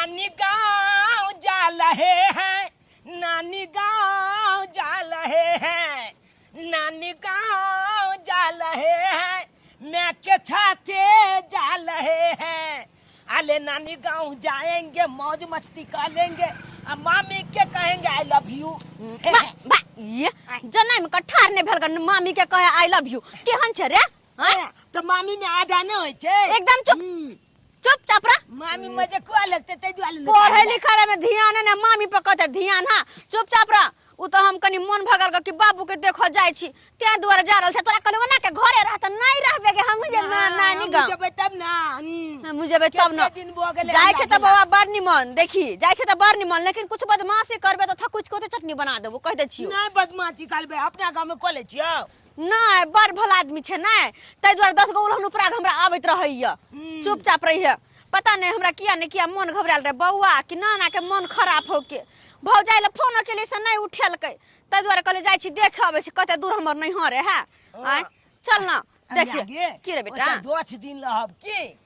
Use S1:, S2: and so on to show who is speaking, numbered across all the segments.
S1: नानी गांव जा रहे हैं, नानी गांव जा रहे हैं, नानी गांव जा रहे हैं, मैं के छाते जा रहे हैं। अले नानी गांव जाएंगे, मौज मस्ती कर लेंगे, आ मामी के कहेंगे I love you.
S2: बा बा ये जनम के ठार ने भेल गन मामी के कहे I love you केहन छै रे हैं?
S1: तो मामी में आधा नहीं होय छै।
S2: एकदम चुप चुपचाप रह।
S1: मामी मजे कुआ लगते ते दुआरे ने।
S2: पढ़े लिखे में ध्यान ने मामी पर कहते ध्यान। हाँ, चुपचाप रह। उ तो हम कनी मन भगल कि बाबू के देखो जाय छी ते दुआरे जा रहल छै। तोरा कहलियो ना के घरे रह त नहीं रहबे के हम जे नानी गांव
S1: जेबै तब ना।
S2: हम जेबै तब ना।
S1: दिन भऽ गेलै।
S2: जाय छै त बौआ बड़ निमन देखी, जाय छै त बड़ निमन, लेकिन कुछ बदमाशी करबे त थकुच के चटनी बना देबो, कह दै छियो।
S1: नहीं बदमाशी करबे, अपना गांव में कॉलेज छियो।
S2: नहीं बड़ भला आदमी छै नहीं, ताहि दुआरे 10 गो उलहन उपराग हमरा आबैत रहैया। चुपचाप रहिए। पता नहीं हमरा किया नहीं किया मन घबरायल रहे बौआ कि नाना के मन खराब हो के भौजाई ले फोन केली से नहीं उठेलकै, ताहि दुआरे कहले जाइ छी देख अबै छी कते दूर हमर नहीं रे है। आय चल ना देखिए की रे बेटा।
S1: 10 दिन रहब की?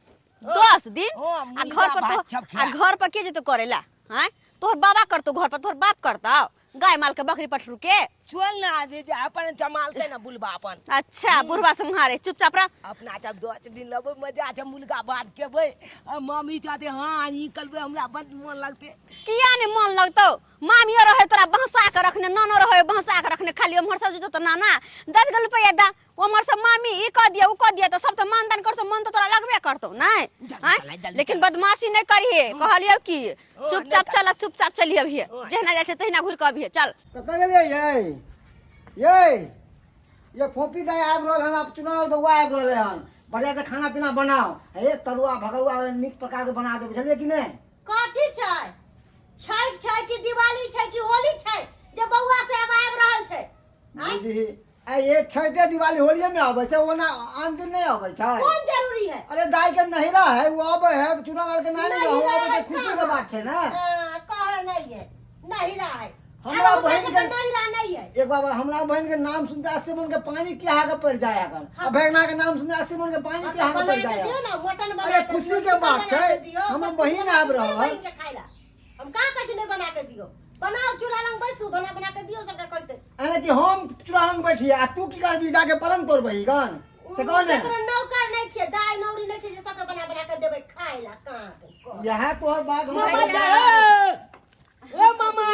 S2: 10 दिन? आ घर पर तो आ घर पर के जेतो करेला? आय तोहर बाबा करतो घर पर, तोहर बाप करतो गाय माल के बकरी पठरू के।
S1: चल ना जे जे अपन जमालते ना बुलबा अपन।
S2: अच्छा बुढ़वा संहारे चुपचाप रह।
S1: अपना जब 10 दिन लेबै मजा छै मुर्गा भात खेबै आ मम्मी चाहते हाँ ई करबै हमरा बड मन लगते।
S2: किया नहीं मन लगतौ? मामियो रहे तोरा बहसा के रखने, नानो रहे बहसा के रखने, खाली उम्हर सब जेतो नाना 10 गो रुपया दा, उम्हर सब मामी ई कह दिया उ कह दिया तो सब तो मानदान करतो, मन तो तोरा लगबे करतो नहीं।
S1: जल्दी।
S2: लेकिन बदमाशी नहीं करिए कहलियो कि चुपचाप चल, चुपचाप चलिए अभी जहिना जाइ छै तहिना घुरि के अभिये चल।
S3: कतऽ गेलियै ये? ये ये फोपी दाइ आबि रहल हन, आब चुनाव बौआ आबि रहलै हन, बढ़िया से खाना पीना बनाओ, हे तरुआ भगरुआ नीक प्रकार के बना दे, बुझलियै कि नहि?
S4: कथी छै? छठि छै कि दिवाली छै कि होली छै जे बौआ से आब आबि रहल छै?
S3: बुझही आ ये छठे दिवाली होलिये में आबै छै, ओना आन दिन नहीं आबै छै।
S4: कोन जरूरी है?
S3: अरे दाई के नहिरा है वो आबै है, चुनाव के नानी
S4: नहिरा
S3: गाँव आबै
S4: है
S3: छै, खुशी के
S4: कहाँ?
S3: बात छै ना।
S4: हाँ, कहे नहीं है नहिरा है।
S3: हमरा
S4: आरो
S3: बहिन के
S4: नहिरा नहीं है।
S3: एक बाबा हमरा बहन के नाम सुनते 80 मन के पानी के आगे पड़ जाए अगर। आ भगना के नाम सुनते 80 मन के पानी के आगे पड़ जाए।
S4: दियो ना मटन बना
S3: अरे
S4: के
S3: खुशी
S4: दियो,
S3: के
S4: चिकन
S3: बात
S4: बना
S3: छै,
S4: के दियो,
S3: हमर
S4: सब
S3: बहिन
S4: कुछ बना
S3: आबि
S4: के दियो,
S3: रहल।
S4: बहिन के खाय ला। हम कहाँ कहै छी नहीं बना के दियो, बनाओ चूल्हा लंग बैसू बना बना के दियो सबके कहते।
S3: यानी कि हम चूल्हा लंग बैठिए आ तू की करबी जाके पलंग तोड़बही गन से कह ने।
S4: केकरो नौकर नहीं छियै, दाइ नौरी नहीं छियै जे सबके बना बना के देबै खाय ला। कहाँ से कह।
S3: यह तोहर बात हमरा
S1: मामा जाए ओ मामा।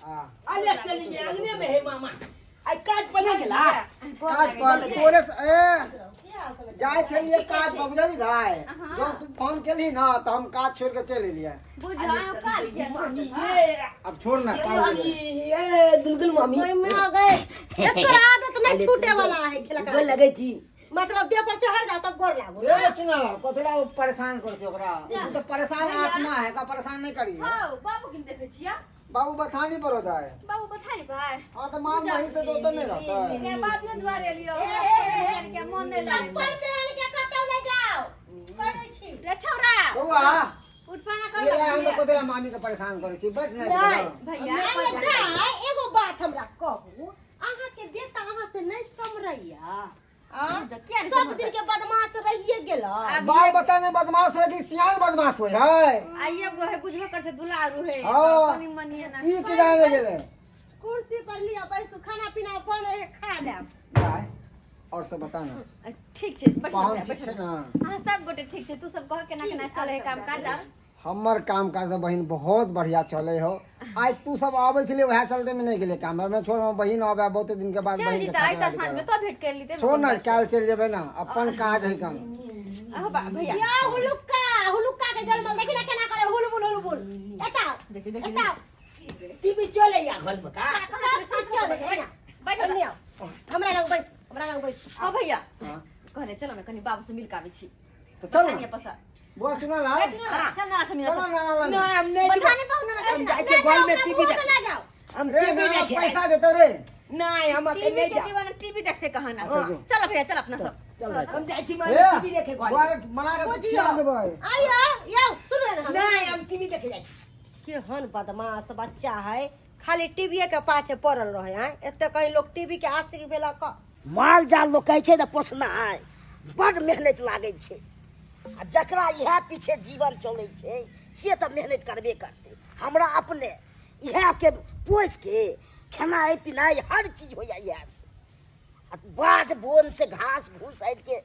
S3: हाँ।
S1: अरे चलिए अंगने में है मामा, आई काज पर ना गेला।
S3: काज पर तोरे से ए जाय छलिए काज पर बुझली भाई, जब तू फोन केली ना तो हम काज छोड़ के चल एलिए।
S2: बुझायो काज किया
S1: मामी ये
S3: अब छोड़ ना काज
S1: मामी ये गुलगुल मामी
S4: कोई में आ गए, एकर आदत नहीं छूटे वाला है खेला
S1: गोर लगै छी।
S4: मतलब देह पर चढ़ जाओ तब गोर लागो।
S3: ए चुना कथला वो परेशान कर छै ओकरा, उ तो परेशान आत्मा है का परेशान नहीं करी।
S2: हां बाबू के देखै छिया?
S3: बाबू बथानी पर होता है।
S2: बाबू बथानी पर?
S3: हाँ तो मां वहीं से तो उतर नहीं रहता है।
S2: ए बाबू द्वारे लियो।
S4: ए, ए, ए, ए,
S2: के मन नहीं लागे।
S4: चप्पल पहन के कतौ नहीं जाओ कहै छी।
S2: रे छौरा
S3: बौआ
S2: उठपाना कर।
S3: ये हम तो कथला मामी के परेशान करै छी बैठ नहीं
S4: नहीं।
S2: भैया
S4: अरे दाइ एगो बात हमरा कहू, अहाँ के बेटा अहाँ से नहीं समरैया?
S2: किया नहीं
S4: सब दिन के बदमाश रहिए गेल।
S3: बाल बच्चा नहीं बदमाश होय कि सियान बदमाश होय है?
S2: आइए गो है बुझबे कर से दुलारू है।
S3: हाँ।
S2: कनी मनी है ना।
S3: ई के जाने गेले।
S4: कुर्सी पर लिया बैसू, खाना पीना बने है खा लेब।
S3: दाइ और सब बता ना।
S2: ठीक छै, बैठ
S3: पाहुन
S2: जा,
S3: ठीक
S2: बैठ
S3: छै
S2: जा।
S3: ना?
S2: अहाँ सब गोटे ठीक छै, तू सब कह केना केना चले है काम काज? आर
S3: हमर काम काज तऽ बहिन बहुत बढ़िया चले हो। आज तू सब आबै छलै वएह चलते में नहीं गेलै काम में, छोड़ हमर बहिन आबै बहुते दिन के बाद
S2: चल
S3: बहिन के
S2: जीता आइ
S3: खातिर
S2: तऽ साँझ में तो भेंट कर लीते।
S3: छोड़ ना काल्हि चलि जेबै ना, अपन काज है काम।
S2: अहो बा भैया
S4: या हुलुक्का हुलुक्का के जलमल देखी ना केना करे हुलबुल हुलबुल। एता
S2: देखी, देखी,
S4: एता
S1: टीवी चले या घर में का?
S4: सब चीज चले है ना।
S2: बैठ
S4: एने आओ, हमरा लग बैस, हमरा लग बैस।
S2: हां भैया कहले चलो ना कनी बाबू से मिल के आबै छी।
S3: तऽ चल
S2: बथानिया
S3: ना
S2: पसा
S3: बुआ चुना ला।
S2: ए, चलो ना, चल ना से मिल
S3: चलो ना ना
S1: ना हम नहीं
S2: बथानी पाहुन ना
S1: हम जाइ छियै घर में टीवी
S4: के ला जाओ।
S1: हम
S3: रे
S1: टीवी
S3: ना
S1: देखे
S3: पैसा देतो रे।
S1: नहीं हम अकेले
S2: टीवी
S1: नहीं
S2: के
S1: जाओ।
S2: दीवाना टीवी देखते कहाँ ना।
S3: अच्छा, जो।
S2: चलो भैया चल अपना सब।
S3: चल भाई।
S1: हम जाइ छी
S3: ए,
S1: मामी टीवी देखे घर
S3: बुआ
S1: में।
S3: के मना के
S4: बुझियो।
S3: खिया देबै।
S4: आइयो यौ सुन ना हम।
S1: नहीं हम टीवी देखे जाइ छी।
S4: केहन बदमाश बच्चा है, खाली टीवीए के पाछे पड़ल रहे हैं। एते कहीं लोग टीवी के आशिक भेल क।
S5: माल जाल लोग कहै छै ने पोसनाइ बड मेहनत लागै छै, आ जकरा इएह पीछे जीवन चलै छै से तऽ मेहनत करबे करतै। हमरा अपने इएहके पोसिके खेनाइ पिनाइ हर चीज होइए इएह से। आ बाध बोन से घास भूस आनिके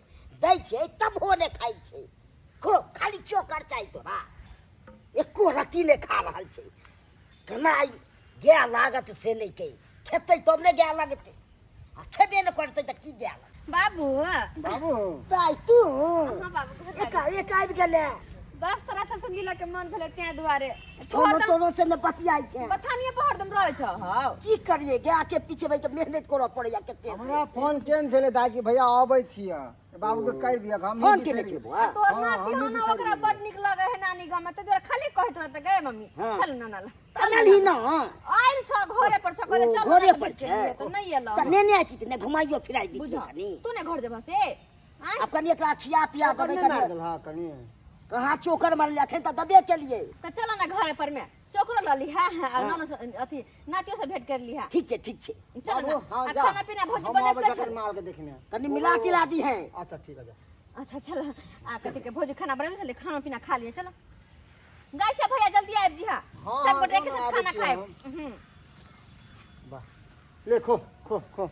S5: दै छियै तबो नहि खाइ छै। खो खाली चोकर चाही तोरा, एको रत्ती नहि खा रहल छै। केना आइ गाय लागत से नहि कहि, खेतै तब ने गाय लगतै, आ खेबे नहि करतै तऽ की गाय लगतै।
S2: बाबू
S3: बाबू
S5: दाइ तू
S2: हाँ बाबू, घर
S5: एका एक आबि गेलै।
S2: बस तोरा सबसे मिलऽ के मन भेलै तें दुआरे।
S5: फोनो तोनो से ने बतियाइ छै।
S2: बथानिए पर हरदम रहै छ हौ।
S5: की करियै, गाय के पीछे बैठ के मेहनत करऽ पड़ैया कते।
S3: हमरा फोन केने छलै दाइ कि भैया अबै छियै, बाबू के कहि दिअ हम
S5: फोन केने छलै बौआ।
S2: तोर
S3: हाँ,
S2: नाती
S3: हमही
S2: हो ना,
S3: बिसरि
S2: ओकरा
S3: गेलियै।
S2: बड नीक लगै है नानी गाँव में, तै दुआरे खाली कहैत रहत गए मम्मी
S5: हाँ।
S2: चल नाना ला।
S5: चलल ही ना।
S2: आयल छ घरे पर छ, कहले
S5: ओ,
S2: चल
S5: घरे
S2: नाना
S5: पर
S2: से
S5: छै।
S2: भेट तऽ नहि एलौ।
S5: तऽ नेने आती तऽ ने घुमाइयो फिराइ दितियै
S2: बुझ
S5: कनी।
S2: तू ने घर जेबह से आँय?
S5: आब कनी एकरा खिया पिया
S3: चोकर
S5: देबै
S3: नहि
S5: कनी।
S3: मारि देलहक कनी?
S5: कहाँ चोकर मारलियै, अखन तऽ दबे केलियै।
S2: तऽ चल ना घरे पर में चोकरो लऽ लीहा आ नानो से अथी नातियो से भेंट कर लीहा।
S5: ठीक छै, ठीक छै।
S2: चल ना।
S3: बाबू, हाँ,
S2: आ
S3: जा।
S2: खाना पीना भौजी
S3: हम
S2: बनेबे
S3: आबै
S2: छल।
S3: छथिन माल के देखने।
S5: कनी मिला तिला दी है।
S3: अच्छा ठीक है, जा।
S2: अच्छा चल, आ कथी के भौजी खाना बनेबे छलै, खाना पीना खा लिअ। चलो जाइ छियै भैया, जल्दी आबि जीहा।
S3: हाँ,
S2: सब गोटे
S3: हाँ,
S2: के साथ
S3: आबै
S2: खाना
S3: छियै
S2: खायब।
S3: हम।
S2: हम्म।
S3: वाह, ले खो खो खो।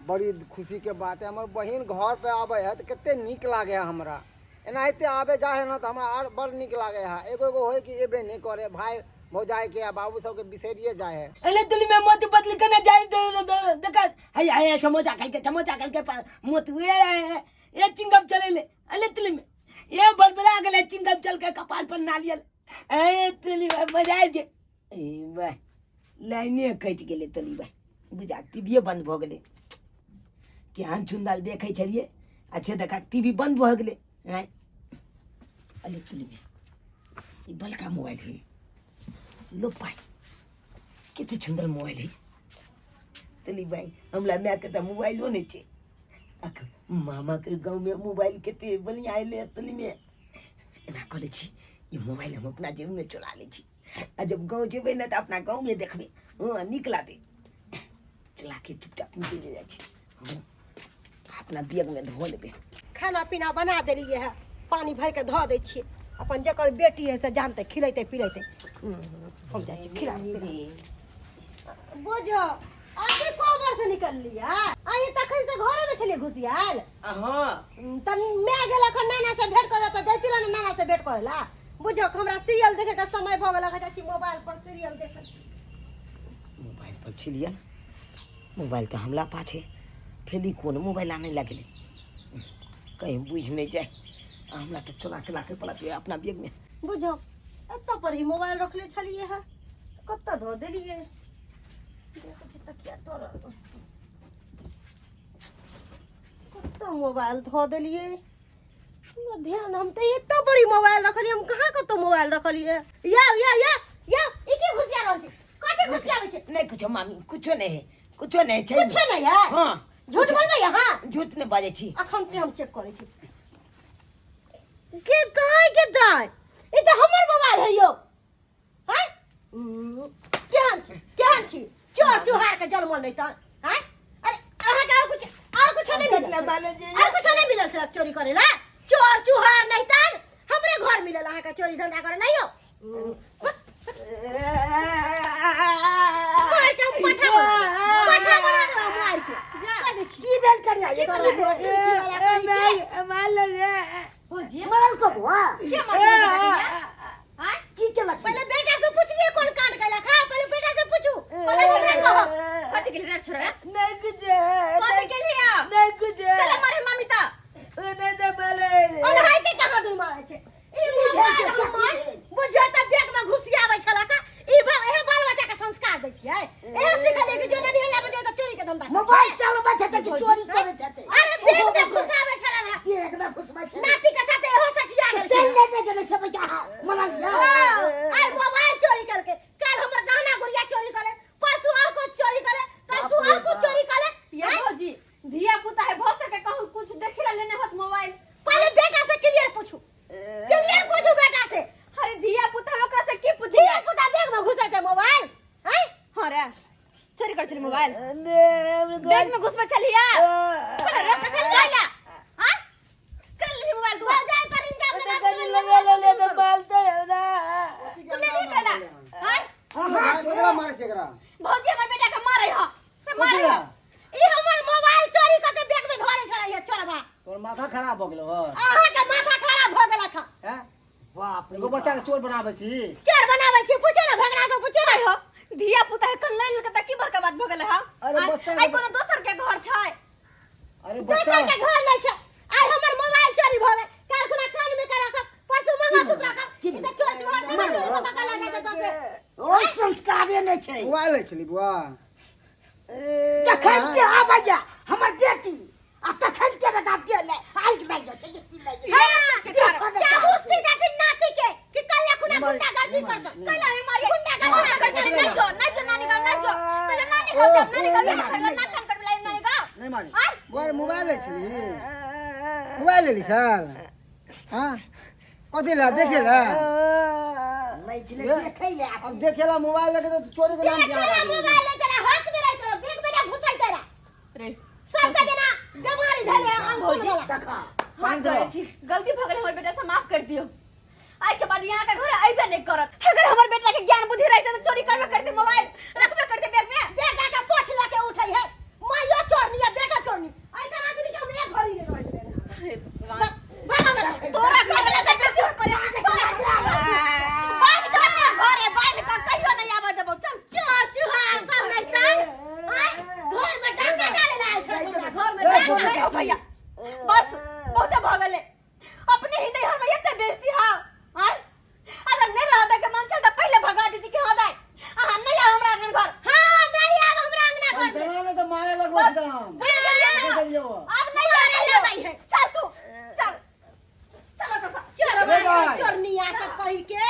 S3: बड़ी खुशी के बात है, हमर बहिन घर पे आबै है तऽ कते नीक लागे है हमरा। एनाहिते आबे जाइ है ना तऽ हमरा आर बड़ नीक लागे है। एगो एगो होय कि एबे नहि करे, भाय भौजाई के आ बाबू सबके बिसरिए जाइ है।
S1: अरे दिल्ली में मोती बदल के ना जाए, देखा है है समोसा खा के, समोसा खा के मोती हुए है ये चिंगम चले ले। अरे दिल्ली में ये बड़बड़ा गेले चिंगम चल के कपाल पर नारियल। ए दिल्ली में मजा आबि जे। ए बा लाइने कटि गेलै तोली बा, बुझा टीवीए बंद भऽ गेलै। केहन सुन्दर देखै छलियै, अच्छे देखा टीवी बंद भऽ गेलै। आँय अरे तोली में ई बड़का मोबाइल है, लो पाइ कते सुन्दर मोबाइल है तोली भाई। हमरा मायके तऽ मोबाइलो नहि छै। अख मामा के गाँव में मोबाइल कते बढ़िया एलै तोली में। एना कऽ लै छी, ई मोबाइल हम अपना जेब में चोरा लै छी, आ जब गाँव जेबै ने तऽ अपना गाँव में देखबै। हँ नीक लागतै। चला के चुपचाप निकलि जाइ छी। हँ अपना बैग में धो लेबै।
S4: खाना पीना बना देलियै है, पानी भरि के धऽ दै छियै। अपन जकर बेटी है से जानतै खिलैतै पिलैतै। हम जाइ छी खिला। बुझो अभी कोबर से निकललियै आइ, तखन से घरे में छलियै घुसियाल।
S1: हाँ
S4: तन मैं गेल अखन नाना से भेंट करे तऽ जैती रह नाना से भेंट करे ला। बुझो हमरा सीरियल देखे के समय भऽ गेल, चाची मोबाइल पर सीरियल देखै छी।
S1: मोबाइल पर छलियै, मोबाइल तऽ हमला पाछे फेर ई कोन मोबाइल आनै लगलै, कहीं बुझि नहि जाय। आ हमरा तऽ चोरा के राखै पड़त अपना बैग में।
S4: बुझो एतऽ पर ही मोबाइल रखले छलियै है, कतऽ धऽ देलियै? देखै छी तकिया तरल कतऽ मोबाइल धऽ देलियै, हमरा ध्यान। हम तऽ एतऽ बड़ी मोबाइल रखलियै, हम कहाँ कतऽ मोबाइल रखलियै? या या या या ई की घुसिया रहल छै? कथी घुसियाबै छै?
S1: नहि कुछो मामी, कुछो नहि है, कुछो नहि छै।
S4: कुछो नहि है?
S1: हाँ।
S4: झूठ बोलबै अहाँ?
S1: झूठ नहि बाजै छी।
S4: अखन के हम चेक करै छी। के दाय के दाय, ई तऽ हमर मोबाइल है यौ। हैं केहन छी, केहन छी? चोर चुहार के जन्मल नहीं तऽ हैं। अरे अहाँ के और कुछ, और कुछ नहीं मिलल?
S1: कतना बाले जे
S4: और कुछ नहीं मिलल से चोरी करे ला? चोर चुहार नहीं तऽ हमरे घर मिलल अहाँ के चोरी धंधा करे ला यौ। मार के हम पठा बना देब, पठा बना देब हम मार के। कह दै छी।
S5: की भेल करिया?
S4: की भेल?
S2: भौजी
S5: मरल को बुआ
S2: के मारल आँय?
S5: की केलक?
S4: पहिले बेटा से पूछलिए कोन कांड कैलक है, पहिले बेटा से पूछू, पहिले हमरा कहो।
S2: कथी गेली रे छोरा?
S1: नहीं कुछ।
S2: कथी गेली आ?
S1: नहीं कुछ।
S2: चल मारे मामी तऽ।
S1: नहीं तो बोले।
S4: ओनाहिते कहाँ दूर मारै छै ई मोबाइल हमर। बुझियौ तऽ बैग में घुसियाबै छलक ई। एहे बाल बच्चा के संस्कार दै छियै, एहे सिखलियै कि जो ननिहला में जेतै चोरी के धंधा करतै।
S5: मोबाइल चलबै छै तऽ कि चोरी करै छै?
S4: अरे बैग में घुसाबै छला रहे।
S5: बैग में घुसबै छै।
S4: नाती के साथे एहो सठिया गेल
S5: चल
S4: छै।
S5: लेने गेलै से पैसा मरल यऽ।
S4: हाँ, आइ मोबाइल चोरी केलकै, काल्हि हमर गहना गुड़िया चोरी कले, परसू और कुछ चोरी कले, तरसू और कुछ चोरी कले।
S2: ये भौजी धिया पुता है, भऽ सके कहूँ कुछ देखि ला लेने होत मोबाइल।
S4: पहले बेटा से क्लियर पूछू, क्लियर पूछू बेटा से।
S2: अरे धिया पुता है, ओकरा से की पूछी?
S4: धिया पुता बैग में घुसै छै मोबाइल हैं?
S2: हाँ रे, चोरी कर छली मोबाइल, बैग में घुसबै छलिया? चल रे, तखन जाइला हां कर लेली मोबाइल तू।
S4: जाय पर इंजाम लगा के।
S3: ककरा मारे छै एकरा?
S2: भौजी हमर बेटा के मारे ह से मारे ह।
S4: ई हमर मोबाइल चोरी क के बैग में धरे छलै है चोरबा।
S3: तोर माथा खराब भऽ गेलो ह?
S4: अहाँ के माथा खराब भऽ गेलक ह।
S3: हैं?
S5: बाप रे
S3: एगो बच्चा के चोर बनाबै छी?
S4: चोर बनाबै छी, पूछो ना भगड़ा से पूछो ना।
S2: हो धिया पुता के कल्ला ललके त की बड़का बात भऽ गेलै ह?
S3: अरे बच्चा
S2: आइ कोनो दोसर के घर छै?
S3: अरे बच्चा
S4: दोसर के घर नहीं छै। आइ हमर मोबाइल चोरी भऽ गेल, काल्हि खुना कान में के राखब, परसू मंगलसूत्र राखब। ई तऽ चोर चोर सब चोरी कऽ कऽ लऽ जाइ छै दोसर।
S5: ओइ संस्कारे नहि छै।
S3: मोबाइल लै छली बुआ?
S5: जखन के आबैया हमर बेटी आ तखन के बेटा के नहि आगि लागि जाइ छै कि की लागि जाइ छै।
S4: हाँ, चाबुस्ती देथिन नाती के कि कहिया खुना गुंडागर्दी कर दो।
S2: कैला में मारिए
S4: गुंडागर्दी
S2: कर चले नहीं जो, नहीं जो नानी गाँव, नहीं जो तो नानी गाँव जब नानी गाँव यहाँ करला ना कान कर लाई नानी गाँव।
S3: नहीं मारी।
S2: आय।
S3: बुआ रे, मोबाइल लै छली? मोबाइल लेली सर? हाँ, कथी ला देखे ला?
S5: नहि छलै देखै लए।
S3: अब देखे ला मोबाइल लेके तो चोरी के नाम
S4: देख
S3: क्या?
S4: तेरा मोबाइल है, तेरा हाथ में रहे, तेरा बैग में ना घुसाई तेरा
S2: रे
S4: सबके जेना बीमारी धैले अंगुल वाला।
S5: देखा।
S2: हम करै छी, गलती भऽ गेल हमर बेटा से, माफ कर दियौ। आइ के बाद यहाँ के घर अइबे नहीं करत। अगर हमर बेटा के ज्ञान बुद्धि रहते तो चोरी करबे करते, मोबाइल रखबे करते बैग में?
S4: बेटा के पोछ लके उठै है, माइयो चोरनी है, बेटा चोरनी, ऐसा आदमी के हम एक घड़ी नहीं रह देबै।
S2: हे भगवान,
S4: भागो ना।
S2: तोरा घर ले तऽ बेसी पर तोरा बांध कऽ घरे बांध कऽ कहियो नहीं आबऽ देबौ, चल।
S4: चोर चुहार सब नहीं खान आय घर में डांगा डाले ला आयल छै हमरा घर में डांगा।
S2: नहीं हो भैया, बस बहुते भऽ गेलै। अपने ही नहीं हम एते बेइज्जती। हाँ आय, अगर नहीं रहता के मन छल तऽ पहिले भगा देती कि हाँ दाइ, अहाँ नहीं आउ हमरा आंगन घर।
S4: हाँ, नहीं आब हमरा अंगना घर में।
S3: तना ने तो मारे लगबो
S2: बस,
S3: एकदम।
S2: बुझि गेलियै ना?
S3: बुझि गेलियौ।
S2: आब नहीं आबै
S4: लगै है।
S2: चल तू, चल चलो तो।
S4: चोर
S3: रे भाई।
S4: चोरनिया सब कही के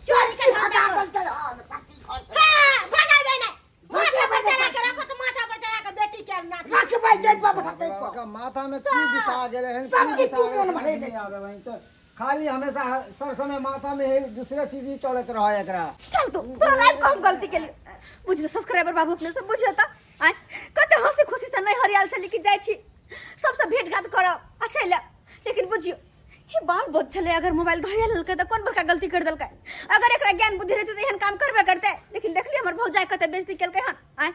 S4: चोरी के धंधा
S5: भगा
S4: कर।
S5: देलकै हन सब घर से।
S4: हाँ, भगाबै नहीं, माथा पर चढ़ा के रखो तो माथा पर चढ़ा के बेटी के नाती
S5: रखबै जै पर भगतै पर।
S3: लड़का माथा में की बिसा गेले हन?
S5: सब
S3: की
S5: चीज
S3: बिसा
S5: तू
S3: गेलै,
S5: मोन
S3: समझ
S5: भरे
S3: नहीं
S5: दै।
S3: आवे वहीं तो खाली हमेशा सर समय माथा में ही दूसरे चीज ही चलत रहे एकरा।
S2: चल तू, तोरा लाइफ को हम गलती के लिए बुझलो। सब्सक्राइबर बाबू, अपने सब बुझियो त आय कते हंसी खुशी से नहीं हरियाल छली कि जाइ छी सबसे भेंट घाट करब आ चलि आयब। लेकिन बुझियो हे बाल बहुत छलै, अगर मोबाइल धोया लेलकै तऽ कोन बड़का गलती कर देलकै? अगर एकरा ज्ञान बुद्धि रहतै तऽ एहन काम करबे करतै? लेकिन देखलियै हमर भौजाइ कते बेइज्जती केलकै हन? आय,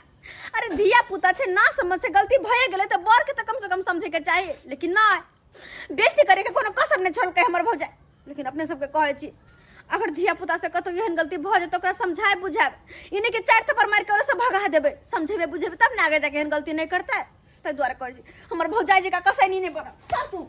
S2: अरे धिया पुता छै, ना समझ से गलती भए गेलै तऽ बड़ के तऽ कम से कम समझे के चाही, लेकिन नहि, बेइज्जती करे के कोनो कसर नहि छोड़लकै हमर भौजाइ। लेकिन अपने सबके कहै छी, अगर धिया पुता से कतौ एहन गलती भऽ जेतै, ओकरा समझाय बुझायब, ई नहि कि चारि थप्पड़ मारि के ओकरा से भगा देबै। समझेबै बुझेबै तब ने आगे जाके एहन गलती नहि करतै। ताहि दुआरे कहै छी, हमर भौजाइ जकाँ कसैनी नहि बनब। चल तू।